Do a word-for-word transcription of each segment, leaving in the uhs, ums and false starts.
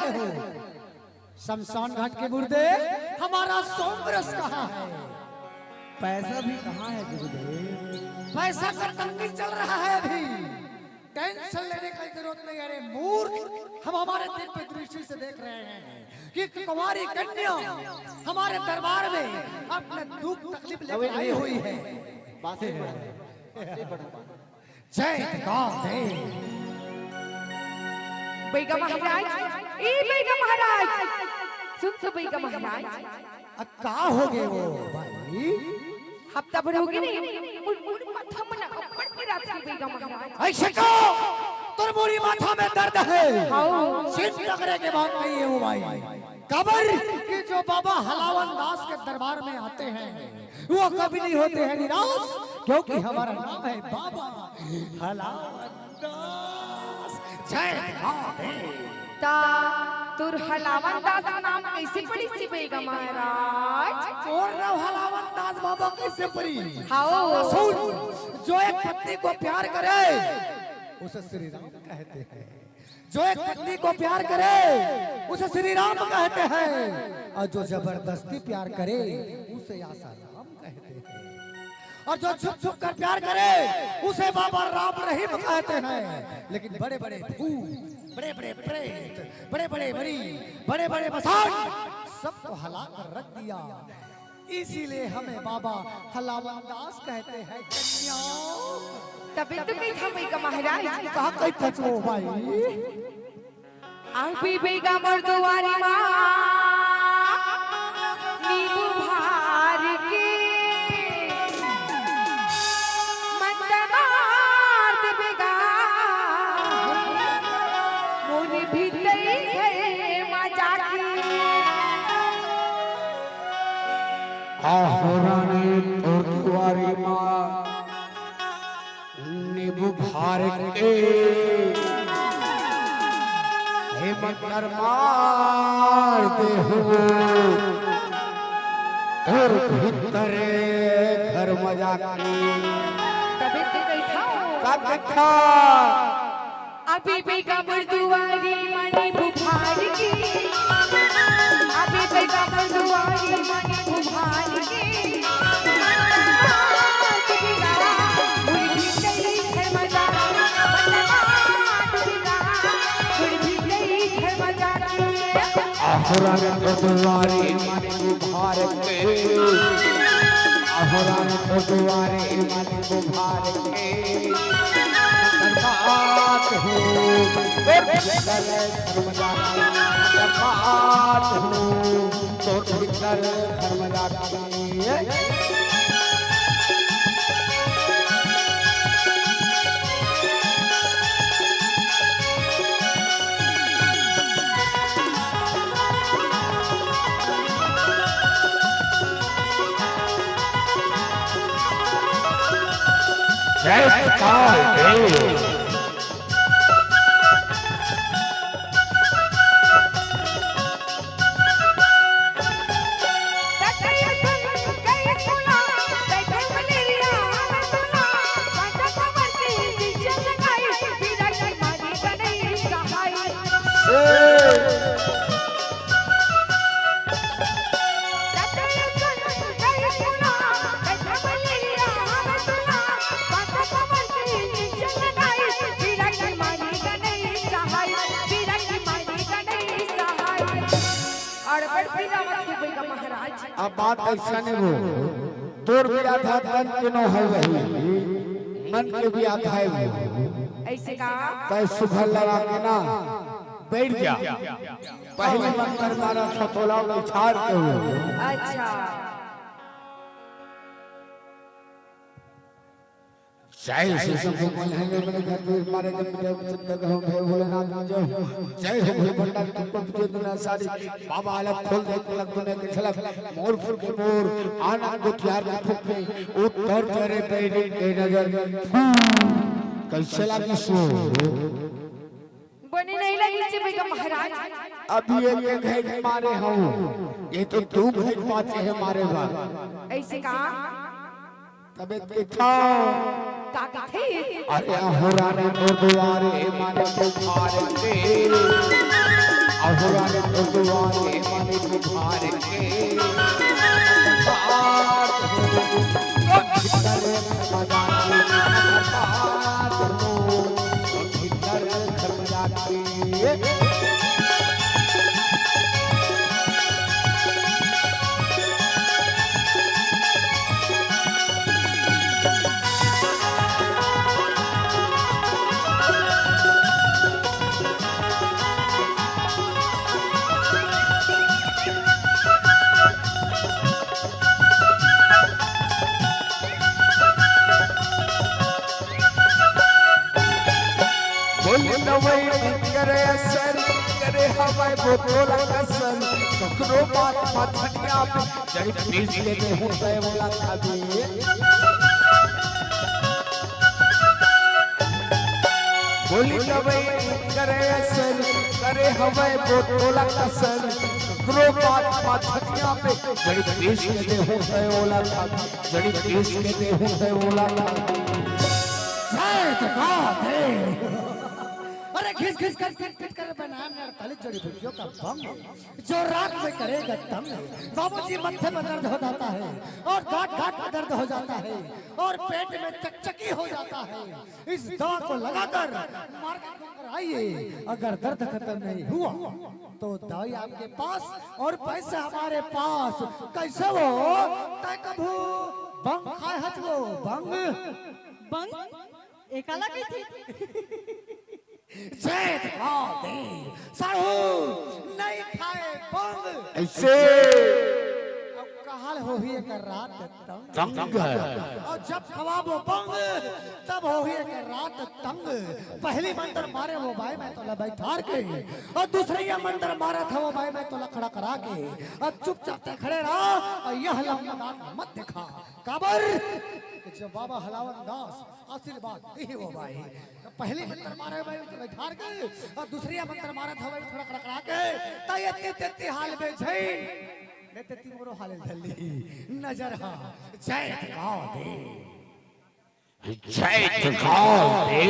रहे हो? शमशान घाट के मुर्दे, हमारा सोमरस कहाँ है? पैसा भी कहाँ है गुरुदेव? पैसा का तंगी चल रहा है अभी, टेंशन लेने की जरूरत नहीं। अरे मूर्ख, हम हमारे दिव्य दृष्टि से देख रहे हैं कि एक कुंवारी कन्या हमारे दरबार में अपने दुख तकलीफ लेकर आई हुई है। जय गांव दे। बैगा महाराज, ए बैगा महाराज, सुन तो बैगा महाराज। अ, का हो गए वो भाई? हफ्ता भर हो गए नहीं, मुड़, मुड़ माथा मना अब्बड़ के रात की बैगा महाराज। ऐसे को तोर मुड़ी माथा में दर्द है। हाँ। चिंता करे के बात नहीं है वो भाई। काबर कि जो बाबा हलावन दास के दरबार में आते हैं, वो कभी नहीं होते हैं निराश, क्योंकि हमारा नाम है बाबा हलावन दास। जय राधे। ता तोर हलावन दास नाम कैसे पड़ी सी बैगा महाराज? तोर नाम हलावन दास बाबा कैसे पड़ी? हाओ। तो सुन, जो एक पत्नी को प्यार करे, उसे श्री राम कहते हैं। जो एक पत्नी को प्यार करे, उसे श्री राम कहते हैं, और जो जबरदस्ती प्यार करे, उसे आसाराम कहते हैं, और जो छुप छुप कर प्यार करे, उसे बाबा राम रहीम कहते हैं। लेकिन बड़े बड़े भूत, बड़े बड़े प्रेत, बड़े बड़े मरीज, बड़े बड़े मसान, सबको हला कर रख दिया। इसीलिए हमें बाबा हलावन दास कहते हैं कन्या। तबे तो कही था बैगा महाराज। का कही था तो भाई? अभी बैगा मोर दुआरी मा नींबू भार के मंतर मार दे बैगा मोर भीतरी घर मा जाके। आहो रानी तोर दुआरी मा नींबू भार के हे मंतर मार दे हो तोर भीतरे घर मा जाके। तबे तो कही था। का कही था? अभी बैगा मोर दुआरी मा नींबू भार के, अभी बैगा मोर दुआरी मा नींबू भार के। आहो रानी तोर दुआरी मा नींबू भार के, आहो रानी तोर दुआरी मा नींबू भार के। बर्बाद हो, तोर भीतर घर मा जाके। बर्बाद हो, तोर भीतर घर मा जाके। जय काल देव। अड़बड़ पिरावत हे भैया महाराज। अब बात ऐसा नहीं हो, तोर भी आधा तन के नो है वही, मन के भी आधा है वो। ऐसे का? तय सुघर लगा के ना बैठ जा, पहली मंत्र मारा छतोला में छाड़ के हो। अच्छा। जय श्री शंभू मलहंगे मेरे घर में मारे जब जब जब जब हो भे भोलेनाथ की जय हो। जय हो भोले भंडारी तुमको विजय दुनिया सारी। बाबा अलग खोल दे पलक दुनिया के झलक। मोर फूल के मोर आनंद को त्यार के फूक दे। उत्तर तेरे पैरी के नजर। कैसे लगी सो? बने नहीं लगी जी भैया महाराज। अभी एक एक हेड मारे हूँ, ये तो दू हेड पाचे है मारे बार। ऐसे का? तबे देखा। का कथे? अरे अहो रानी मोर दुआरे माने बुखार के। अहुरान गुरुद्वारे माने बुखार के बात हो, तो भीतर बजा के बात हो, तो भीतर बजा के। बोल दवई करे असर, करे हवय वो तोला कसर, कखरो बात बात हटिया पे जड़ी पीस लेते हूँ तय बोला खाबे। बोली दवई करे असर, करे हवय वो तोला कसर, कखरो बात बात हटिया पे जड़ी पीस लेते हूँ तय बोला खाबे। जड़ी पीस के देहू है ओला। जय जगन्नाथ। अरे घिस घिस कर पिट पिट कर बनाए अड़तालीस जड़ी बूटियों का बम, जो रात में करेगा तंग। बाबूजी, मत्थे में दर्द हो जाता है और गांठ गांठ में दर्द हो जाता है और पेट में चकचकी हो जाता है। इस दवा को लगाकर मार्केट में आइए, अगर दर्द खत्म नहीं हुआ तो दवाई आपके पास और पैसा हमारे पास। कैसे वो? तय कभू बंग खाए हच वो? बंग? बंग? एकाला कहिथे? जय दे साहू, नहीं खाए बंग। ऐसे। अब कहाल होही एक रात तंग। तंग। और जब खवाबो बंग, तब होही एक रात तंग। पहली मंत्र मारे वो बाई मैं तोला बैठार के, और दूसरे ये मंत्र मारा था वो बाई मैं तोला खड़ा करा के। अब चुपचाप ते खड़े रहा और यह लंबा दांत मत दिखा। काबर कि जो बाबा हलावन दास आशीर्वाद दी वो बाई, तो पहली मंत्र मारे भाई तो बैठार के, और दूसरी मंत्र मारा था भाई थोड़ा कड़कड़ा के, तो ये ते ते ते हाल में झई, ने ते ती मोरो हाल धली नजर हा। जय गाँव दे, जय गाँव दे।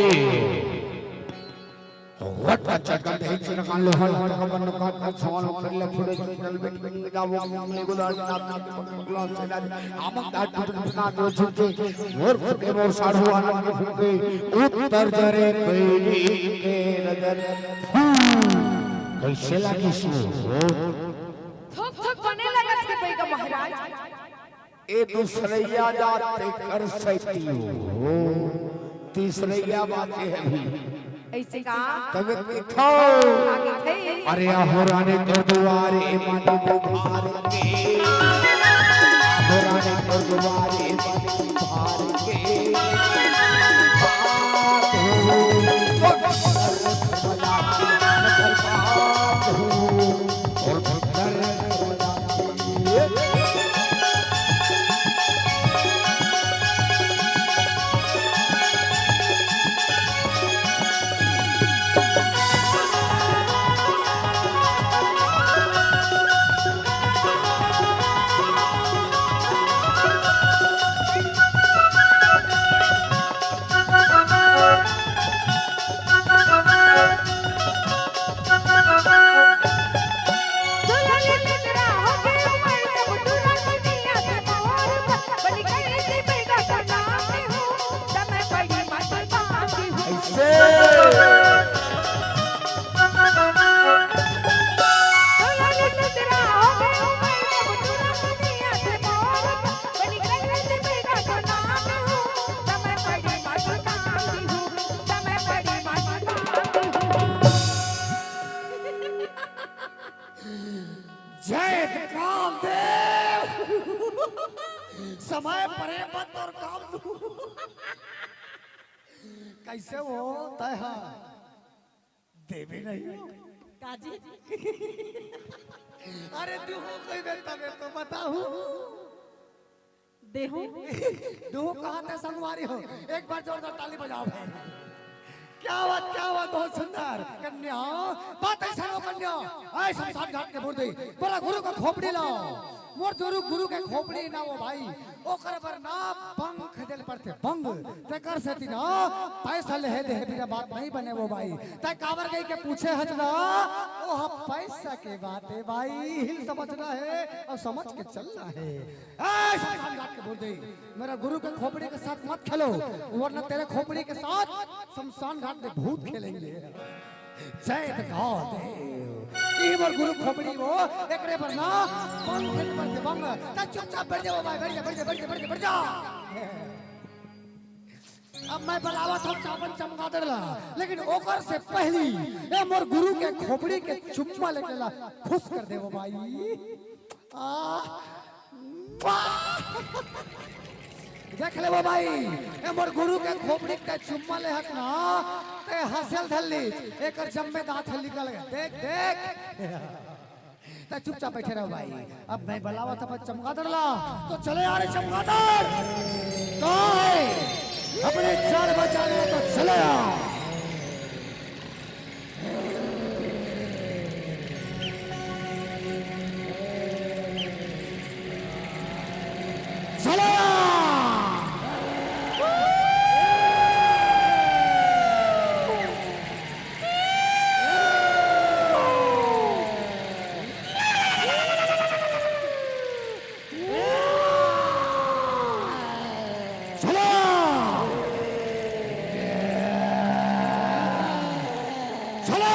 वट का चटकन दे, चिरकान लोहा लटका बन का का सवाल कर ले, फुड़े चल बेटी जावो, मुंगली गुदार नाम की पकड़ गुलाम से ना, आमक दाट टूट बना दो झुके, और फुके मोर साढ़ू आनंद के फुके, उत्तर जरे पैरी के नजर। हम्म, कैसे लागी सो? थोक थोक बने लगत हे बैगा महाराज। ए दूसरैया जात तेकर सैती हो, तीसरैया बाचे हे अभी। ऐसे का? तबीयत के खाओ। आगे थे। अरे आहो रानी तोर दुआरे मानी बुखार के, आहो रानी तोर दुआरे मानी बुखार के। बात हो, तो बात हो, और भीतर जय कामदेव। समय परे मत और काम दू। कैसे हो तय हा? देवी नहीं हो। काजी। अरे तू हो कोई बेटा में तो बताऊ। देहू। दू कहा थे संगवारी हो, एक बार जोरदार ताली बजाओ भाई। क्या बात, क्या बात, बहुत सुंदर। कन्या, बात ऐसा लो कन्या, ऐ शमशान घाट के मुर्दे, बोला गुरु का खोपड़ी लाओ। मोर जोरू गुरु के खोपड़ी ना वो भाई, ओकर बर ना पंख पड़थे बंग, तेकर सेती ना पैसा लेहे देहे बिना बात नहीं बने वो भाई। तै काबर गई के पूछे हच ना, ओह पैसा के बात हे भाई, इही समझना हे अउ समझ के चलना हे। ए, शमशान घाट के बोल दे, मेरा गुरु के खोपड़ी के साथ मत खेलो, वरना तेरे खोपड़ी के साथ शमशान घाट में भूत खेलेंगे। जय गांव देव। ई मोर गुरु खोपड़ी वो, एकरे बर ना, बंग खेले बर दे बंग। त चुपचाप बैठ जाओ भाई, बैठ जा, बैठ जा, बैठ जा, बैठ जा, बैठ जा। अब मैं बलावत हूँ चापन चमगादड़ ला, लेकिन ओकर से पहली ए मोर गुरु के खोपड़ी के चुम्मा लेके ला खुश कर देवो भाई। आ, वाह! देख लेवो भाई, ए मोर गुरु के खोपड़ी के चुम्मा ले हक ना, ते हंसेल धर लीच, एकर जम्मे दांत ह निकल गए। देख, देख। त चुपचाप बैठे रहो भाई। अब मैं बलावत अपन चमगादड़ ला, तो चले आ रे चमगादड़। कहाँ है? अपने जान बचा लिया तो चले आ। चले आ। चलो! चलो!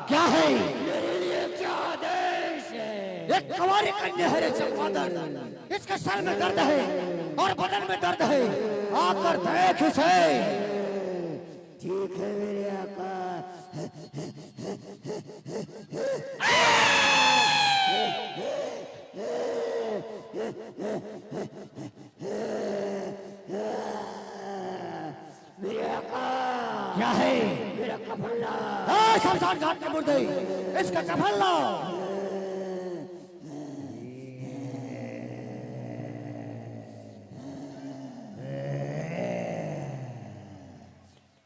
क्या है? मेरे लिए क्या आदेश है? एक कुंवारी कन्या है रे चमगादड़, इसके सर में दर्द है और बदन में दर्द है, आकर देख इसे। ठीक है मेरे आका। मेरे आका। क्या है? मेरा कफन लाओ। ए, शमशान घाट के मुर्दे, इसका कफन लाओ।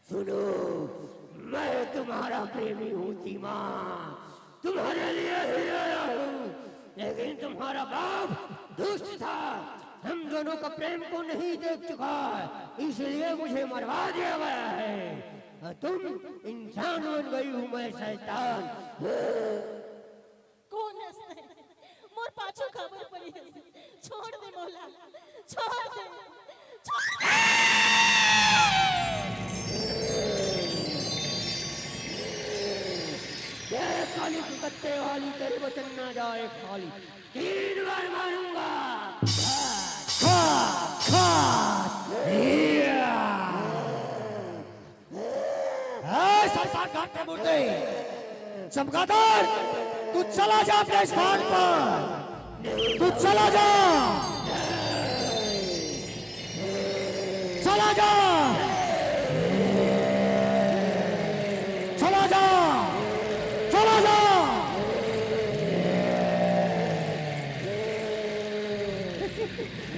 सुनो, मैं तुम्हारा प्रेमी हूँ सीमा, तुम्हारे लिए ही आया हूँ, लेकिन तुम्हारा बाप दुष्ट था, हम दोनों का प्रेम को नहीं देख चुका, इसलिए मुझे मरवा दिया गया है। और तुम इंसान बन गई हूँ, मैं शैतान। कौन हस तैं? मोर पाछू काबर पड़ी हस? छोड़ दे मोला, छोड़ दे, छोड़ दे। ये काली कुकत्ते वाली, तेरे वचन ना जाए खाली, तीन बार मारूंगा। खा, खा, या। ए, शमशान घाट के मुर्दे, चमगादड़, तू चला जा अपने स्थान पर, तू चला जा, चला जा, चला जा, चला जा।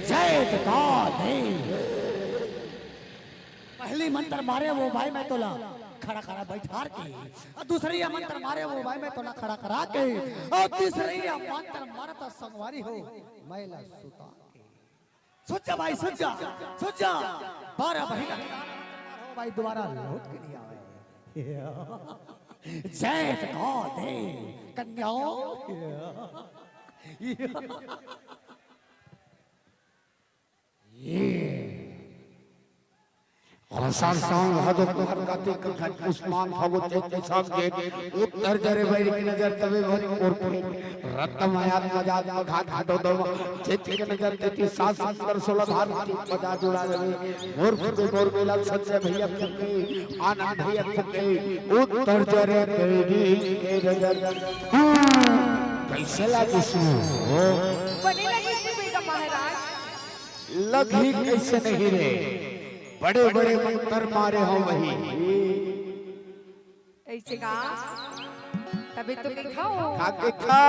जय का नहीं। पहली मंत्र मारे वो भाई मैं तोला खड़ा करा बैठार के, और दूसरी या मंत्र मारे वो भाई मैं तोला खड़ा करा के, और तीसरी या मंत्र मारा तो संगवारी हो मैं ला सुता के। सुत जा भाई, सुत जा, सुत जा। बारह महीना के बाद मंत्र मारो भाई, दोबारा लौट के नहीं आवे। जय तो दे कन्या। आषाढ़ सावन भादो कुंवर कार्तिक अघन पुस माघ फागुन चैत बैसाख जेठ, उत्तर जरे बैरी की नजर तबे भरी मोर प्रेम। रत्तम आयात मजात मघात घाटो दो, चैत की नजर तेती सात समुंदर सोलह धार, तीन बजा जुड़ा रहे। मोर फुके मोर बेला संजय भैया फुके, आनंद भैया फुके, उत्तर जरे बैरी के नजर। कैसे लागिस हो? बने लागिस बेटा महाराज। लगही कैसे नहीं रे, बड़े बड़े मंत्र मारे हो वही। ऐसे का? तभी तो के खाओ। खा के खा।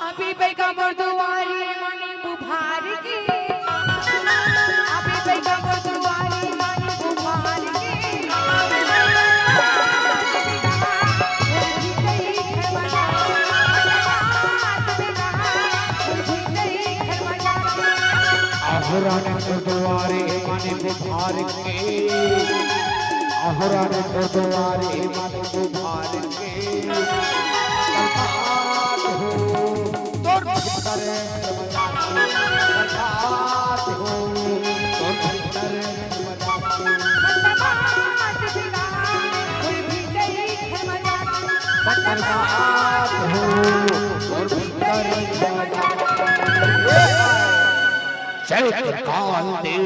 अभी बैगा मोर दुआरी मानी बुभार की। अभी बैगा मोर दुआरी मानी बुभार की। अहोरानी गुरुद्वारे मन उभार के, अहोरानी गुरुद्वारे मन उभार के, बर्बाद हो तोर भीतर, बर्बाद हो तोर भीतर, बर्बाद हो। बर्बाद हो तोर भीतर, बर्बाद हो। चैत्र काल देव